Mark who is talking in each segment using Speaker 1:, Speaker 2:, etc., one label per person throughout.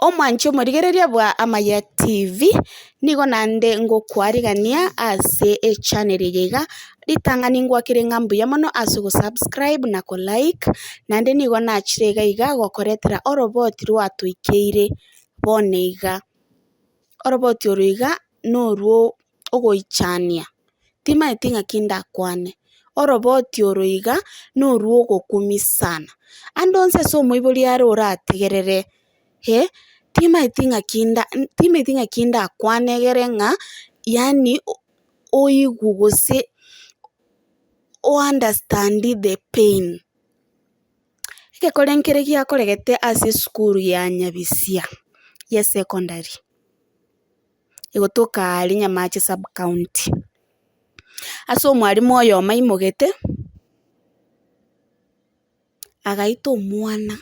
Speaker 1: Omwanchi omorigereria bwa Amaya TV, nigo naende ngokwarigania ase echannel eye iga, ritang'ani ngwakire ng'a mbuya mono ase ogosubscribe na kolike, naende nigo nachire iga iga gokoretera oroboti rwatoikeire bono iga. Oroboti oro iga norwo ogoichania, timanyeti ng'aki ndakwane, oroboti oro iga norwo ogokumia sana. Ande onsi ase omoibori are orategerere eh, timanyeti ng'aki nda timanyeti ng'aki ndakwane egere ng'a yaani oigwe gose o understand the pain. Egekore nkere giakoregete ase esukuru ya Nyabisia ya esecondary. Egotoka aria Nyamache sub county, ase omwalimu oyomo aimogete, agaita omwana,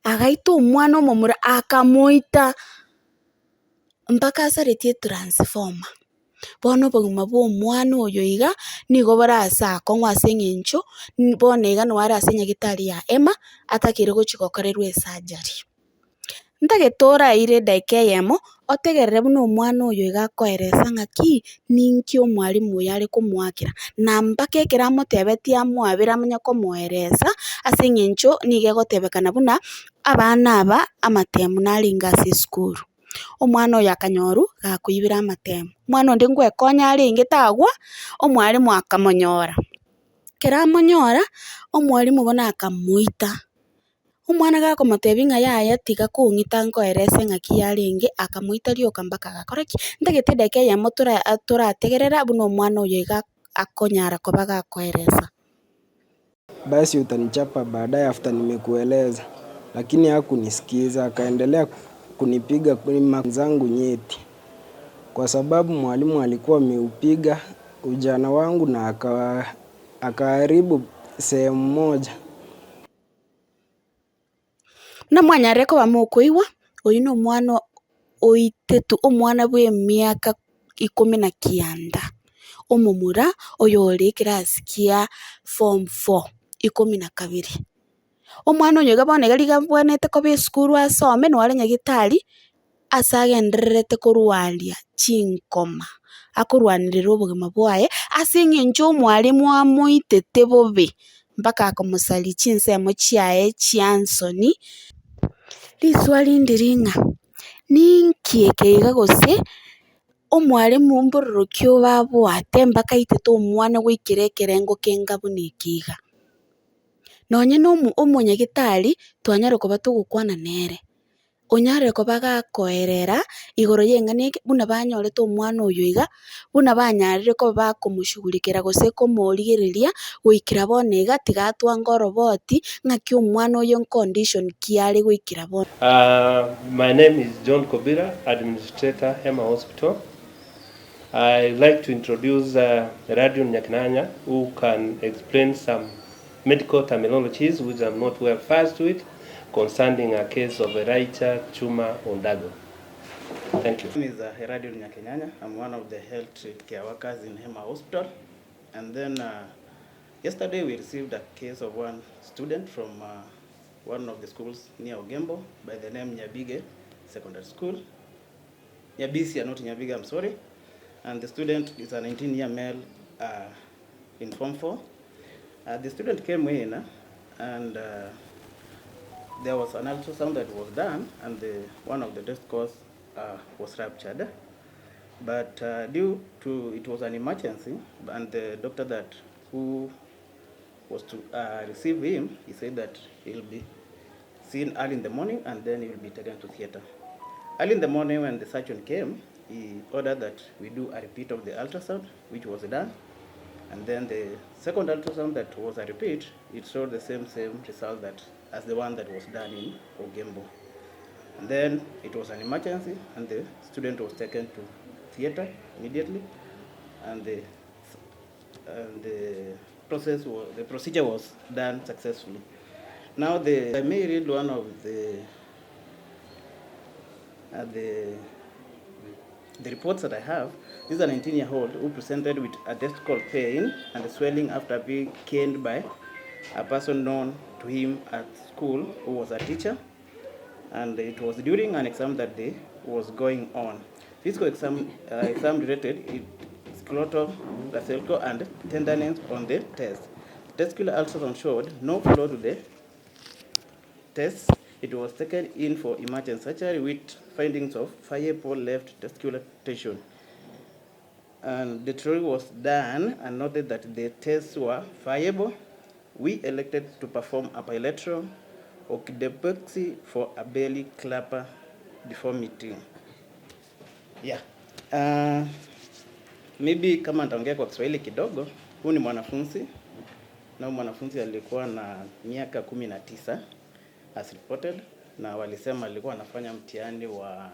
Speaker 1: agaita omwana omomura akamoita mpaka asaretie etransformer. Bono obogima bwa omwana oyo iga, nigo bore ase akong'u ase eng'encho, bono iga nigo are ase enyagitari ya Emma, atakeire gochia gokorerwa esurgery. Ntagete oraire edaika eyemo, otegerere buna omwana oyo iga akoeresa ng'aki, ninki omwalimu oyo are komoakera, na mpaka ekero amotebetie amoabere amanye komoeresa, ase eng'encho nigo egotebekana buna abana aba amatemu narenge ase esukuru. Omwana oyo akanyorwa gakoibera amatemu, omwana onde ngwekonya arenge tagwa, omwalimu akamonyora. Ekero amonyora, omwalimu bono akamoita. Omwana gakomotebia ng'a yaya tiga kong'ita nkoerese ng'aki yarenge, akamoita rioka mpaka agakora ki? Ntagete edageka eyemo tora torategerera buna omwana oyo iga akonyara koba gakoeresa.
Speaker 2: Basi utanichapa baadaye after nimekueleza lakini hakunisikiza akaendelea kunipiga zangu nyeti kwa sababu mwalimu alikuwa ameupiga ujana wangu na akaharibu sehemu moja.
Speaker 1: Buna mwanyarire koba mokoigwa, oyio nomwana oitetwe, omwana bw'emiaka ikomi na kianda, omomura oyore ekerasi kia form four, ikomi na kabere. Omwana oyo iga bono iga riga abwenerete koba esukuru asome, nore nyagetari, ase agendererete korwaria chinkoma, akorwanerera obogima bwaye, ase eng'encho omwalimu amoitete bobe, mpaka akomosaria chinsemo chiaye chia nsoni. Riswali ndiri ng'a, ninki eke iga gose omwalimu mbororo ki obabwate mpaka aitete omwana goikera ekerengo kenga buna eke iga? Nonye na omo omonyagetari twanyara koba togokwana nere. Onyare koba gakoerera igoro y'eng'ana eke, buna banyorete omwana oyo iga, buna banyarire koba bakomoshughulikera gose komorigereria, goikera bono iga tiga atwange oroboti, ng'aki omwana oyo ncondition ki are goikera bono.
Speaker 3: My name is John Kobira, Administrator, Hema Hospital. I like to introduce Radion Nyakinanya who can explain some medical terminologies which I'm not well versed with concerning a case of Elijah Chuma Ondago. Thank you.
Speaker 4: My name is uh, Heradion Nyakenyanya. I'm one of the health care workers in Hema Hospital. And then uh, yesterday we received a case of one student from uh, one of the schools near Ogembo by the name Nyabige Secondary School. Nyabisia, not Nyabige, I'm sorry. And the student is a 19-year male uh, in Form 4. The student came in and there was an ultrasound that was done and the, one of the testicles was ruptured. But due to it was an emergency and the doctor that who was to receive him, he said that he'll be seen early in the morning and then he will be taken to theater. Early in the morning when the surgeon came, he ordered that we do a repeat of the ultrasound, which was done. And then the second ultrasound that was a repeat, it showed the same same result that as the one that was done in Ogembo. And then it was an emergency and the student was taken to theater immediately and the and the process was, the procedure was done successfully. Now the I may read one of the the the reports that I have. This is a 19-year-old who presented with a testicle pain and swelling after being caned by a person known to him at school who was a teacher. And it was during an exam that day was going on. Physical exam, uh, exam related it, scrotal, lacelco and tenderness on the test. Testicular ultrasound showed no flow to the test. It was taken in for emergency surgery with findings of fireball left testicular tension. And the trial was done and noted that the tests were viable. We elected to perform a bilateral orchidopexy for a belly clapper deformity. Yeah. Uh, maybe kama nitaongea kwa Kiswahili kidogo, huu ni mwanafunzi na huyu mwanafunzi alikuwa na miaka 19 as reported, na walisema alikuwa anafanya mtihani wa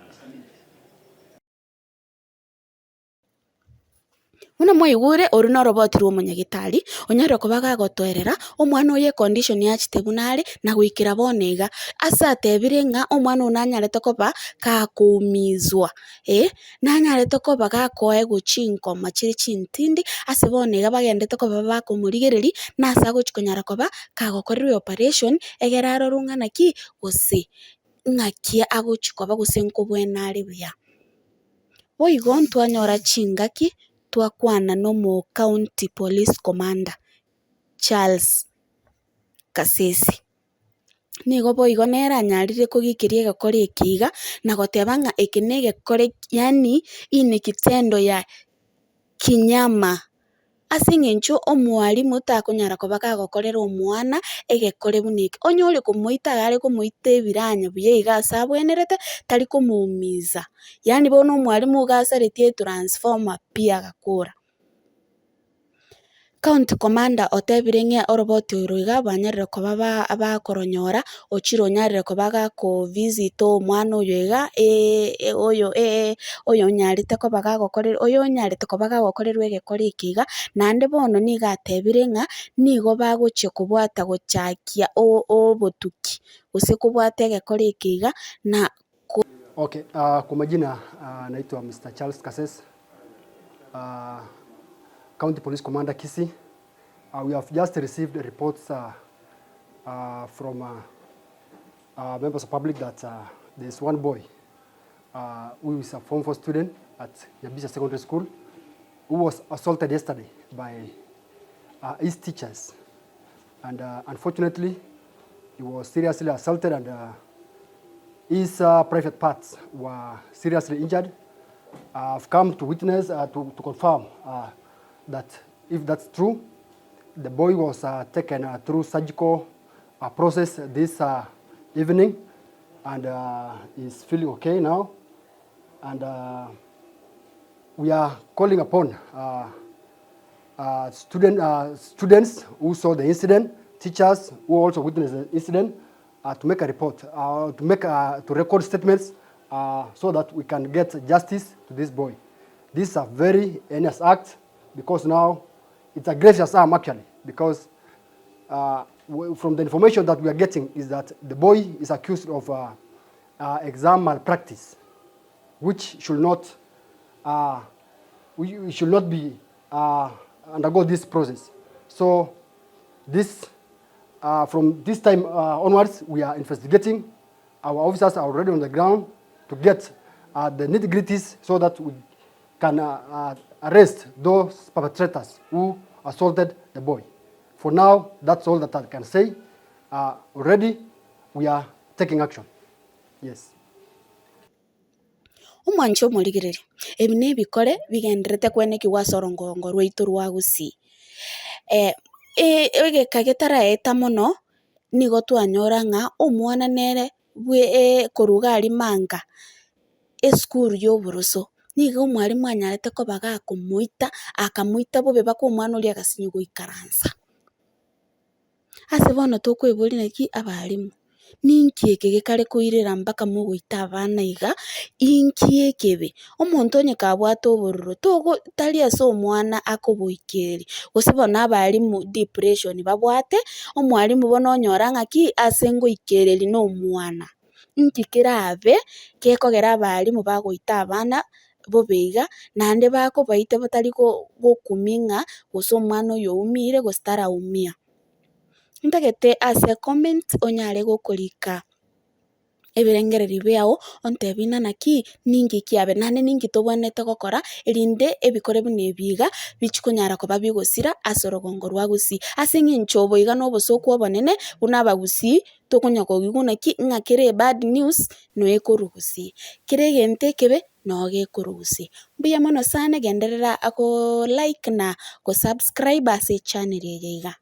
Speaker 1: Buna mwaigure, oru noroboti rw'omonyagitari, onyare koba gagotoerera, omwana oyo econdition yachete buna are, na goikera bono iga. Ase atebire ng'a omwana oyo nanyarete koba gakoumizwa eh, nanyarete koba gakoegwa chinkoma chire chintindi, ase bono iga bagendete koba bakomorigereria, nase agochi konyara koba kagokorerwa eoperation, egere arorwe ng'a naki, gose ng'aki agochi koba gose nkobwena are buya. Boigo ntwanyora chingaki twakwana nomo-county police commander Charles Kasese. Nigo boigo nere anyarire kogikeria egekore eke iga na goteba ng'a eke negekore yaani hii ni kitendo ya kinyama. Ase eng'encho omwalimu takonyara koba kagokorera omwana egekore buna eke. Onye ore komoita iga are komoita ebiranya buya iga ase abwenerete, tari komoumiza. Yaani bono omwalimu iga asaretie etransformer pi agakora. County commander otebire ng'a oroboti oro iga banyarire koba bakoronyora, ochire onyarire koba gako visit omwana oyo iga oyo oyonyarete koba gagokorerwa oyonyarete koba gagokorerwa egekora eke iga, naende bono nigo atebire ng'a nigo bagochia kobwata gochakia obotuki gose kobwata egekora eke iga na.
Speaker 5: Okay, kwa majina naitwa Mister Charles Kasese, County Police Commander Kisii. We have just received reports from members of public that there is one boy who is a Form 4 student at Nyabisa Secondary School who was assaulted yesterday by his teachers. And unfortunately, he was seriously assaulted and his private parts were seriously injured. I've come to witness, to, to confirm that if that's true, the boy was taken through surgical process this evening and is feeling okay now. And we are calling upon student, students who saw the incident, teachers who also witnessed the incident, to make a report, to make to record statements so that we can get justice to this boy. This is a very heinous act because now it's a gracious arm actually, because from the information that we are getting is that the boy is accused of exam malpractice, which should not, we should not be undergo this process. So this, from this time onwards, we are investigating. Our officers are already on the ground to get the nitty-gritties so that we can arrest those perpetrators who assaulted the boy. For now, that's all that I can say. Already, we are taking action. Yes.
Speaker 1: Omwanche omorigereria, ebi nebikore bigendererete kwenekigwa ase orongorongo rwaito rwa Gusii. Egeka getaraeta mono, nigo twanyora ng'a omwana nere bwe korwa iga aria manga, esukuru ya oboroso, nigo omwalimu anyarete koba gakomoita, akamoita bobe mpaka omwana oria agasinywa goikaransa. Ase bono tokoeboria naki abalimu, ninki eke gekare koirera mpaka mogoita abana iga, inki ekebe? Omonto onye kabwate obororo togo tari ase omwana akoboikeria, gose bono abalimu depression babwate, omwalimu bono onyora ng'aki ase ngoikereria na omwana. Inki kerabe gekogera abalimu bagoita abana bobe iga, naende bakobaita batari gokumia ng'a gose omwana oyo oumire gose taraumia. Ntagete ase comment onyare gokorika. Ebirengererio biao, ontebie ng'a naki, ninki kiabe, naende ninki tobwenerete gokora, erinde ebikore buna ebi iga, bichi konyara koba bigosira ase orogongo rwa gusii. Ase eng'encho obo iga na obosooku obonene, buna abagusii, tokonya koigwa naki ng'a kere ebad news, noe ekorwa gusii. Kera egento ekebe, noo gekorwa gusii. Mbuya mono sana genderera go like na go subscribe ase echannel eye iga.